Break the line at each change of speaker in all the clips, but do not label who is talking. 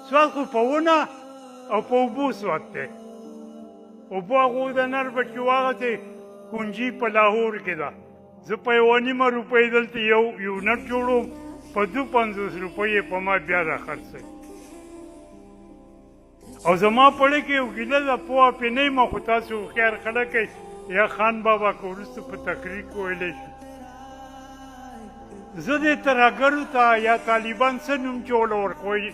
سوات خو په ونه او په اوبو سوات دی. اوبه هغو د نر بچي واغسې، کنجي په لاهور کې ده. زه په یوه نیمه روپۍ دلته یو یونټ جوړوم، په 52 روپۍ یې په ما بیا راخرڅوي. او زما په زړه کې یو ګیله ده، پوهه پرې نه یم، خو تاسو هوښیار خلک یئ، یا خان بابا که وروسته په تقریر کې ویلی شي. زه دې ترهګرو ته یا طالبان څه نوم چې وله ورکوي،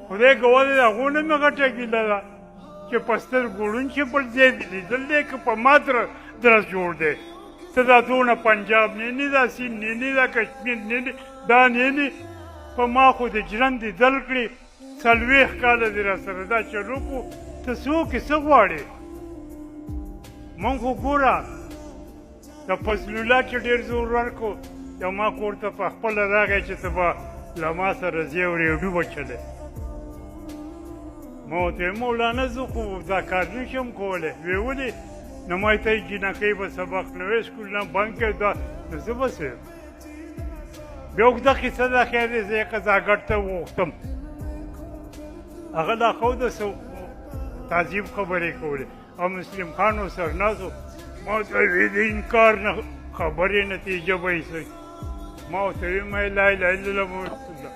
خدای ګواه دی د هغو نه مې غټه ګیله ده چې په سترګو ړوند شي، بل ځای دې لیدل دی که په ما درس جوړ دی. ته دا دونه پنجاب نه نی، دا سیند نه نی، دا کشمیر نه نی، دا نه نی، په ما خو دې ژرندې دل کړې. 40 کاله دې را سره دا چل وکړو، ته څوک یې، څه غواړې؟ موږ خو ګوره د فضل الله چې ډېر زور ورکړو، یو ما کور ته په خپله راغی چې ته به له ما سره ځې او ریډو به چلې. ما ورته ویل مولانا زه خو دا کار نه شم کولی. ویې ولې؟ نو ما ته یې جینکۍ به سبق نه وایي، سکول نه بند کړې، دا نو زه به څه یم؟ بیا اوږده قصه ده، خیر دی، زه یې قضاګټ ته وغوښتم. هغه لا خو د څه تعظیم خبرې کولې او مسلم خان ورسره ناست و. ما ورته ویل د انکار نه خبرې نتیجه به یې څه؟ ما ورته ویل ما لا اله الا الله محمد رسول الله.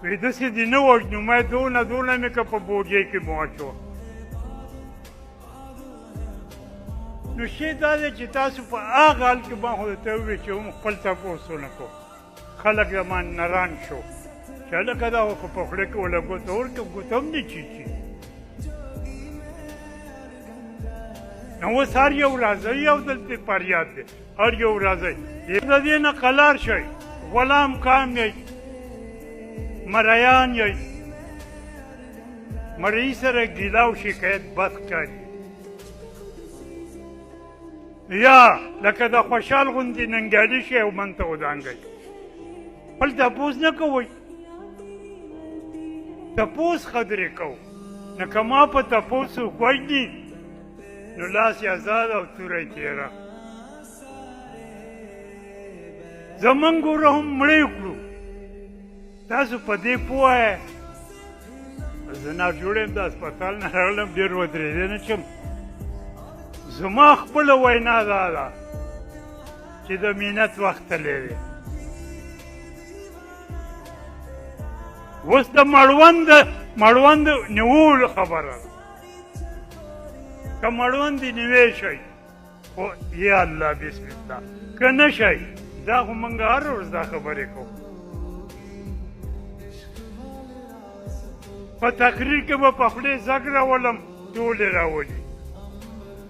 وی داسې دې نه وژنو، ما دونه دونه مې که په بوجۍ کې مو واچوه. نو شی دا دی چې تاسو په هغه حال کې ما خو درته وویل چې هم خپل تپوس ونه کړو، خلک زما نران شو چې هلکه دا خو په خوله کې وله ګوته ورکړه، ګوته هم نه چیچي. نو اوس هر یو راځئ او دلته فریاد دی، هر یو راځئ، د دې نه قلار شئ، غلام کام یئ، مریان یئ. مریي سره ګیله او شکایت بد ښکاري، یا لکه د خوشحال غوندې ننګیالي شئ او من ته ودانګئ. خپل تپوس نه کوئ، تپوس قدرې کوو. نو که ما په تپوس څوک وژني نو لاس یې ازاد او توره یې تېره. زمونږ ګوره هم مړی کړو، تاسو په دې پوه یئ. زه ناجوړ یم، د هسپتال نه راغلم، ډېر ودرېدی نه شم. زما خپله وینا دا ده چې د مینت وخت تللی دی. اوس د مړوند نیولو خبره ده. که مړوند یې نیوی شئ خو یا الله بسم الله، که نه شئ دا خو موږ هره ورځ دا خبرې کوو. په تقریر کې به په خولې ځګ راولم، ټولې راولي،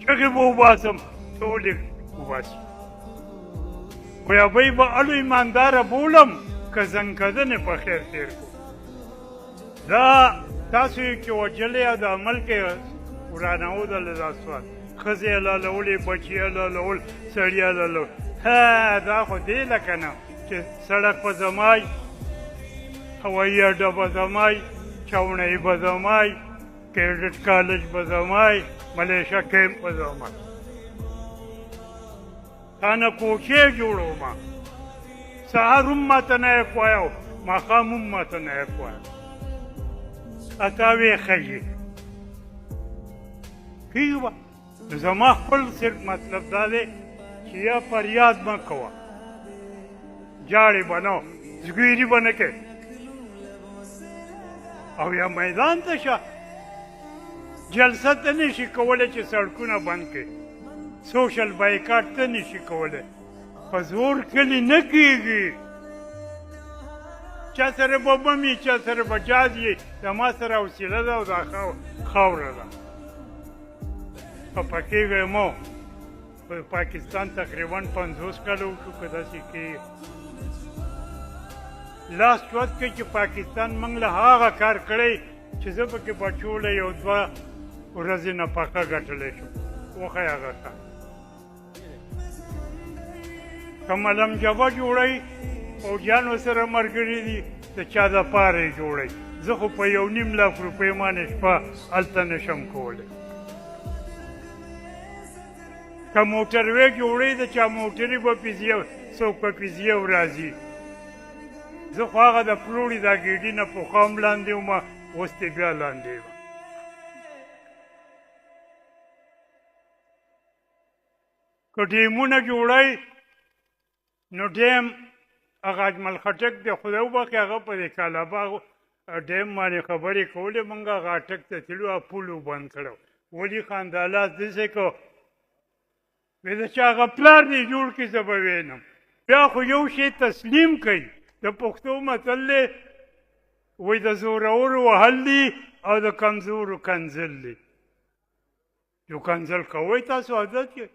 چغې به وباسم، ټولې وباسي. خو ابۍ به الو ایمانداره بولم که زنګکدنې په خیر تېر کړو. دا تاسو یې چې وژلی او د ملک یې ورانوو دله دا سوال، ښځې یې حلالولې، بچي یې حلالول، سړي یې حلالول. ها دا خو دې لکه نه چې سړک به زمای، هوایي اډه به زمای، چاوڼۍ به زمای، کریډټ کالج به زمای، ملیشه کیمپ به زمای، تا نه کوچې جوړوم. سهار هم ماته نه یې کوی او ماښام هم ماته نه یې کوی. اتا ویښه کیږي به. زما خپل صرف مطلب دا دی چې یا فریاد مه کوه، جاړې به نه، زګیري به نه کوې، او یا میدان ته شه. جلسه ته نه شي کولی چې سړکونه بند کړې، سوشل بایکاټ ته نه شي کولی، په زور کلي نه کېږي. چا سره به بم وي، چا سره به جاز وي، زما سره حوصله ده او دا خاوره ده. خفه کېږئ مه. په پاکستان تقریبا 50 کاله وشو که داسې کېږي. لاس چوت کړئ چې پاکستان موږ له هغه کار کړی چې زه پکې بچو له یو دوه ورځې نفقه ګټلی شم. وښیه هغه کار. که ملم جبه جوړوي، فوجیان ورسره ملګري دي، د چا دپاره یې جوړوي. زه خو په 1.5 لک روپۍ باندې شپه هلته نه شم کولی. که موټروی جوړوي، د چا موټرې به پې ځي، څوک به پې ځي او راځي. زه خو هغه د پلوړي دا ګېډي نه پخوا هم لاندې وم، اوس ترې بیا لاندې یم. که ډیمونه جوړوي نو ډیم هغه اجمل خټک دی، خدای وبخښي، هغه په دې کالاباغ ډیم باندې خبرې کولې. مونږ هغه اټک ته تللو، هغه پول بند کړو. ولي خان دا لاس داسې کړو، وایي د چا هغه پلار دې جوړ کړي، زه به وینم. بیا خو یو شی تسلیم کوي. د پښتو متل دی، وایي د زورورو وهل دي او د کمزورو کنځل دي. یو کنځل کوئ تاسو عادت کې.